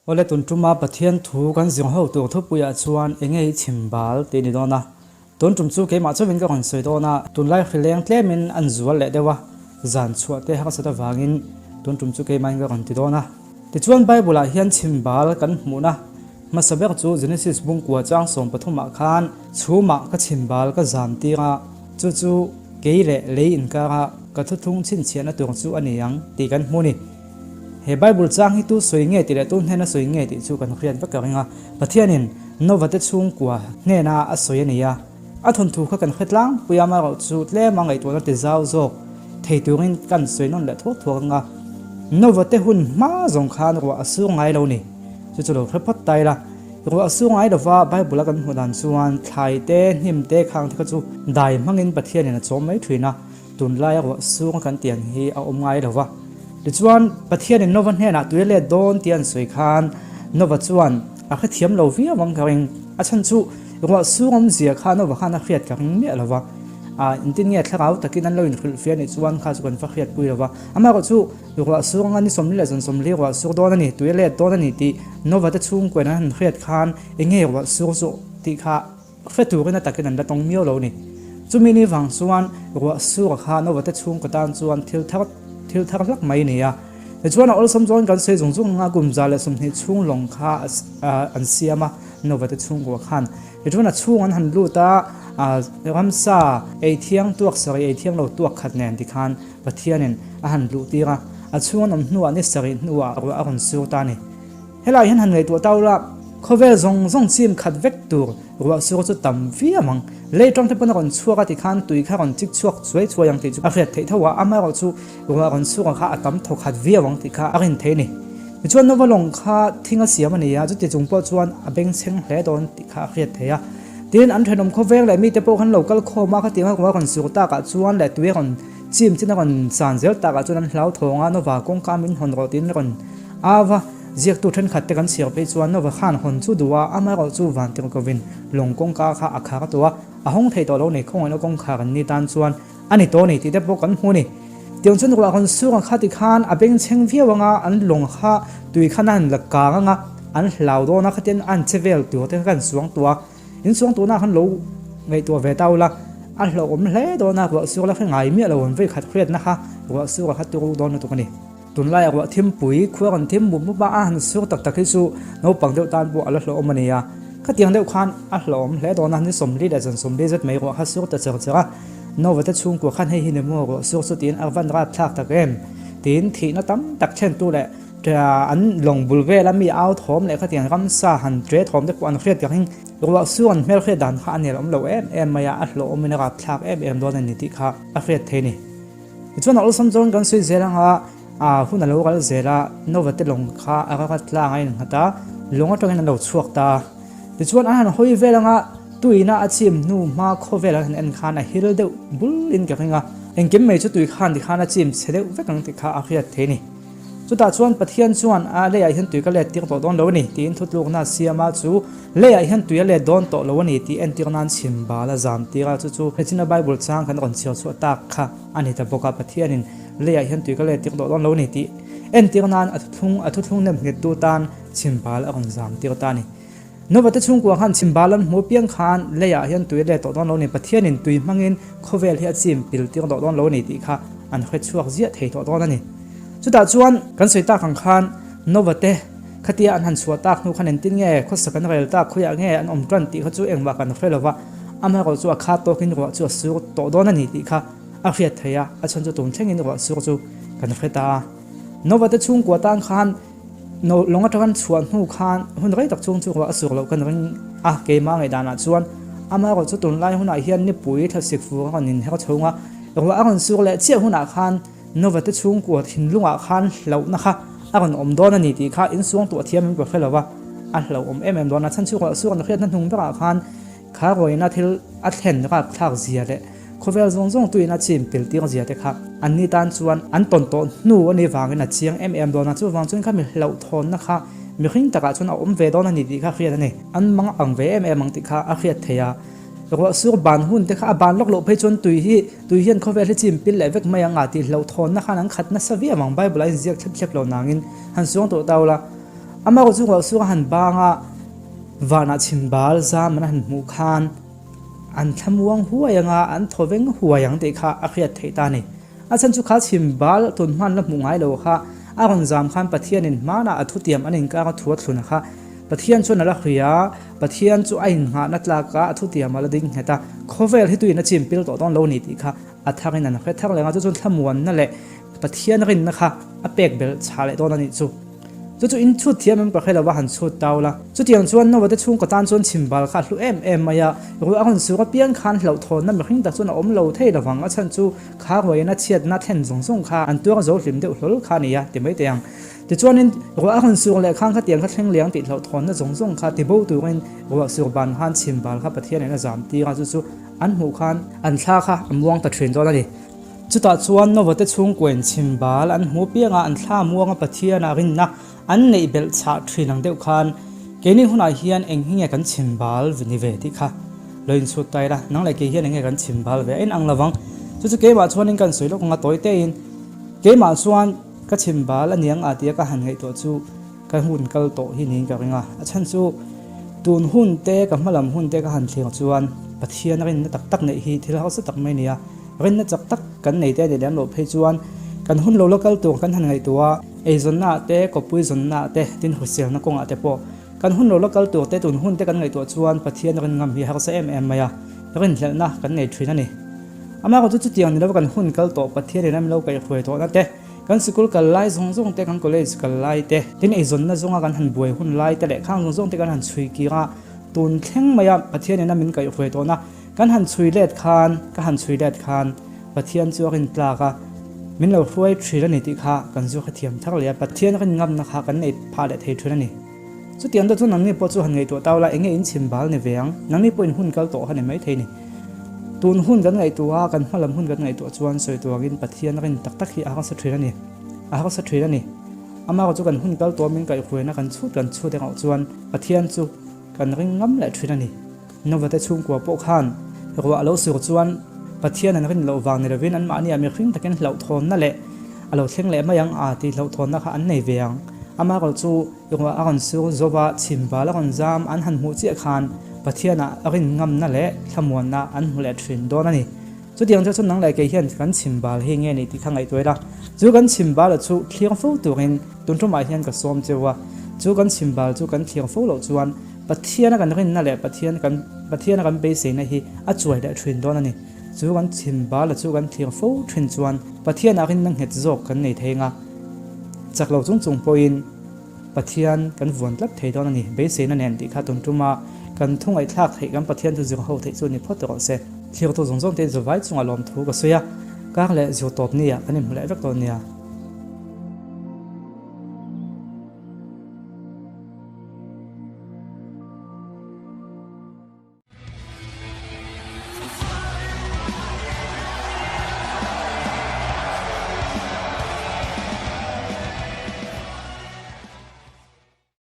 Awle tun tuma Pathian thu kan zir ho tur thupuiah chuan enge i chim bal tih ni dawn a. Tun tum chu keimah chauhin ka rawn sawi dawn a, tunlai hrileng tlemin an zual leh deuh a, zan chhuah te harsat avangin tun tum chu keimahin ka rawn ti dawn a. Tichuan Bible ah hian chim bal kan hmuhna hmasa ber chu Genesis bungkua chang 13 ah khan chhumah ka chim bal ka zam tir a, chu chu kei leh lei inkara ka thuthlung chhinchhiahna tur chu a ni ang tih kan hmu ni. He Bible chang hi tu sawi nge tih leh tu hnena sawi nge tih chu kan hriat vek ka ring a. Pathianin Nova te chhungkua hnena a sawi a ni a. A thawnthu kha kan hre tlangpui a, amaherawh chu tlema ngaihtuahna ti zau zawk thei turin kan sawi nawn leh thuak thuak ang a. Nova te hun hma zawng khan ruah a sur ngai lo ni. Chu chu lo hre phawt ta ila. Ruah a sur ngai lova Bible a kan hmuh dan chuan thlai te, hnim te, khang te kha chu dai hmangin Pathianin a chawm mai thin a. Tunlaia ruah sung kan tih ang hi a awm ngai lo va. Tichuan, Pathianin Nova hnenah tui a let dawn tih an sawi khan Nova chuan a hrethiam lo viau ang ka ring. A chhan chu ruah sung awmzia kha Nova khan a hriat ka ring miah lo va. A engtin nge thlarau takin an lo inhrilh fiah nih chuan kha chu kan va hriatpui lo va. Amaherawh chu ruah sung anga ni 40 leh zan 40 ruah sur dawn a ni, tui a let dawn a ni tih Nova te chhungkuain an han hriat khan enge ruah sur chu tih kha Hre turin a takin an la tawng miau lo ni. Chumi ni vang chuan ruah sura kha Nova te chhungkaw tan chuan thil thar thil thar hlak mai a ni a. Tichuan a awlsam chuan kan sawi zung zung anga kum 120 chhung lawng kha an siam a Nova te chhungkua khan. Tichuan a chhung an han lut a, ramsa ei thiang tuak sarih ei thiang lo tuak khat nen tikhan Pathianin a han luh tir a. A chhung an awm hnuah ni sarih hnuah ruah a rawn sur ta a ni. Helai hian han ngaihtuah ta ula, khawvel zawng zawng chim khat vek tur ruah sur chu tam viau ang. Lei tawng te pawn a rawn chhuak a tikhan tui kha rawn chik chhuak chuai chuai ang tih chu a hriat theih tho a, amaherawh chu ruah rawn sur ang kha a tam thaw khat viau ang tih kha a rin theih a ni. Tichuan Nova lawng kha thing a siam a ni a, chuti chung pawh chuan a bengchheng hle dawn tih kha a hriat theih a. Tin, an thenawm khawveng leh mite pawh khan lo kal khawm a, khatiang a ruah rawn sur takah chuan leh tui a rawn chim chin a rawn san zel takah chuan an hlauthawng a, Nova kawngka min hawn rawh tiin rawn Ava, ziaktu thenkhat te kan chhiar phei chuan Nova khan hawn chu duh a, amaherawh chu vantirhkovin lawng kawngka kha a khar tawh a, a hawng thei tawh lo nei khawngaihna kawngkhar an ni tan chuan a ni tawh a ni tih te pawh kan hmu a ni. Tiang chuan ruah rawn sur ang kha ti khan a bengchheng viau ang a, an lawng kha tui khan a han la kang ang a, an hlau dawn a, khatiang an che vel tur te kha kan suang tawh a, in suang tawhna khan lo ngaihtuah ve ta ula, a hlauhawm hle dawn a, ruah sur la hre ngai miah lo an vawikhat hriatna kha ruah sur a kha turu dawn lutuk a ni. Tunlaia ruah thimpui khua rawn thim mup mup a, a han sur tak tak hi chu naupang deuh tan pawh a la hlawhawm a ni a. Khatiang deuh khan a hlawhawm hle dawn a, ni 40 leh zan 40 zet mai ruah kha sur ta cher cher a. Nova te chhungkua khan hei hi ni maw ruah sur chu tiin a van rap thlak tak em tiin thihna tam tak thlentu leh an lawng bul vela mi au thawm leh khatiang ramsa han tre thawm te pawh an hriat ka ring. Ruah sur an hmelhriat dan kha a nelawm lo em em mai a, a hlawhawmin a rap thlak em em dawn a ni tih kha a hriat thei a ni. Tichuan a awlsam chuan kan sawi zel anga a hun a lo kal zel a, Nova te lawng kha a rakat tlang a innghat a, lawng atangin an lo chhuak ta a. Tichuan an han hawi vel anga tuina a chim hnu hma khawvel an han en khan a hil deuh bulin ka ring a, engkim mai chu tui khan tikhan a chim chhe deuh vek ang tih kha a hriat thei a ni. Chutah chuan Pathian chuan a leiah hian tui ka let tir tawh dawn lo a ni tiin thutlukna a siam a, chu leiah hian tui a let dawn tawh lo a ni tih entir nan chhim bal a zam tir a, chu chu hechina Bible chang kan rawn chhiar chhuah tak kha a ni ta bawk a, Pathianin leiah hian tui ka let tir tawh dawn lo a ni tih entir nan a thuthlung a thuthlung nem nghettu tan chhim bal a rawn zam tir ta a ni. Nova te chhungkua khan chhim bal an hmu piang khan leiah hian tui a let tawh dawn lo a ni, Pathianin tui hmangin khawvel hi a chim pil tir tawh dawn lo a ni tih kha an hre chhuak ziah thei tawh dawn a ni. Chutah chuan kan sawi tak ang khan Nova te khatia an han chhuah tak hnu khan engtin nge khawsak an rel tak, khawiah nge an awm tan tih kha chu engmah kan hre lo va, amaherawh chu a khat tawkin ruah chu a sur tawh dawn a ni tih kha a hriat theih a, a chhan chu tun thlengin ruah sur chu kan hre ta a. Nova te chhungkua tan khan No, lawng atang an chhuah hnu khan hun rei tak chhung chu ruah a sur loh kan ring a, keimah ngaihdanah chuan amaherawh chu tunlai hunah hian nipui thlasik fur a rawn inher chhung a, ruah a rawn sur leh chiah hunah khan Nova te chhungkua thinlungah khan hlauhna kha a rawn awm dawn a ni tih kha insuangtuah thiam in ka hre lo va, a hlauhawm em em dawn a, chhan chu ruah sur an hriatna hnung berah khan Kha ruaina thil a thlen rapthlak zia leh khawvel zawng zawng tuin a chim pil tir zia te kha anni tan chuan an tawn tawh hnu a nih vangin a chiang em em dawn a, chuvang chuan kha mi hlauhthawnna kha mihring takah chuan a awm ve dawn a ni tih kha hriat a ni. An mang ang ve em em ang tih kha a hriat theih a, ruah sur ban hun te kha a ban lawk loh phei chuan tui hi tui hian khawvel hi chim pil leh vek mai ang a tih hlauhthawnna khan an khat nasa viau ang, Bible ah inziak thlep thlep lo nangin han suang tawh ta ula. Amaherawhchu chu ruah sur a han bang a, vanah chhimbal zam an han hmuh khan an thlamuang huai ang a, an thaw veng huai ang tih kha a hriat theih ta a ni. A chhan chu kha chhimbal tun hman la hmuh ngai lo kha a rawn zam khan Pathianin hmanah a thutiam an inkar a thu a thlun a kha. Pathian chuan a la hria a, Pathian chu a innghahna tlak a, a thutiam a la ding nghet a, khawvel hi tuin a chim pil tawh dawn lo ni tih kha a tharin an hre thar leh ang a, chu chuan thlamuanna leh Pathian rinna kha a pek belh chhah leh dawn a nih chu. Chu chu in chhut thiam em ka hre lo a han chhut tau la. Chutiang chuan Noah te chhungkaw tan chuan chhimbal kha a hlu em em mai a, ruah a rawn sur apiang khan hlauhthawnna mihring tak chuan a awm lo thei lovang, a chhan chu kha ruaina chhiatna thlen zawng zawng kha an tuar zo hlim deuh hlawl kha a ni a ti mai teh ang. Tichuanin ruah a rawn sur leh khan khatiang kha thleng liang tih hlauhthawnna zawng zawng kha ti bo turin ruah sur ban khan chhimbal kha Pathianin a zam tir a, chu chu an hmuh khan an thla kha a muang ta thin dawn a ni. Chutah chuan Novate chhungkuain chhimbal an hmu pianga an thla muanga Pathiana rinna an neih belh chhah thin ang deuh khan keini hunah hian eng hi nge kan chhimbal ni ve tih kha lo inchhut ta ila, nang leh kei hian eng nge kan chhimbal ve a inang lovang. Chu chu keimah chuanin kan sawi lawk anga tawi tein keimah chuan ka chhimbal a niang a tia ka han ngaihtuah chu ka hun kal tawh hi niin ka ring a, a chhan chu tun hun te ka hmalam hun te ka han thlir chuan Pathian rinna tak tak neih hi thil harsa tak mai a ni a. Rinna chak tak kan nei te a nih lem loh phei chuan kan hun lo la kal tur kan han ngaihtuah a, eizawnna ah te, kawppui zawnna ah te, tin hruselna kawngah te pawh kan hun lo la kal tur te tun hun te kan ngaihtuah chuan Pathian rin ngam hi harsa em em mai a, rinhlelhna kan nei thin a ni. Amaherawh chu chutiang ni lova kan hun kal tawh Pathian in a milo kaihhruai tawhna te, kan sikul kal lai zawng zawng te, kan college kal lai te, tin eizawnna zawnga kan han buai hun lai te leh khang zawng zawng te kan han chhui kir a, tun thleng maia Pathian in a min kaihhruai tawhna Kan han chhui let khan, ka han chhui let khan Pathian chu a rin tlak a, min lo hruai thin a ni tih kha kan zu hrethiam thar leh a, Pathian rin ngamna kha kan nei phah leh thei thin a ni. Chutiang deuh chu nangni pawh chu han ngaihtuah tau la, enge in chim bal ni ve ang? Nangni pawh in hun kal tawh kha ni mai thei ni. Tun hun kan ngaihtuah a, kan hmalam hun kan ngaihtuah chuan sawi tuangin Pathian rin tak tak hi a harsa thin a ni. A harsa thin a ni. Amaherawhchu kan hun kal tawh min kaihhruaina kan chhut kan chhut erawh chuan Pathian chu kan ring ngam leh thin a ni. Novate chhungkua pawh khan ruah a lo sur chuan Pathian an rin loh vang ni lovin anmahniah mihring takin hlauhthawnna leh a lo thleng leh mai ang a tih hlauhthawnna kha an nei ve ang. Amaherawh chu ruah a rawn sur zova chhimbal a rawn zam an han hmuh chiah khan Pathianah rin ngamna leh thlamuanna an hmu leh thin dawn a ni. Chutiang chu nang leh kei hian kan chhimbal hi nge ni tih kha ngaihtuah ila, chu kan chhimbala chu thlir fo turin tun tumah hian ka sawm cheu a, chu kan chhimbal chu kan thlir fo loh chuan Pathiana kan rinna leh Pathian kan Pathiana kan beiseina hi a chuai leh thin dawn a ni. Chu kan chhimbala chu kan thlir fo thin chuan Pathianah rinna nghet zawk kan nei thei anga, chak lo chung chung pawhin Pathian kan vuan tlat thei dawn a ni. Beiseina nen tih kha tun tuma kan thu ngaihthlak theih kan Pathian chu zir ho theih chu ni phawt rawh se. Thirtu zawng zawng te zavai chungah lawmthu ka sawi a, kar leh zir tawp nia kan inhmu leh vek dawn nia.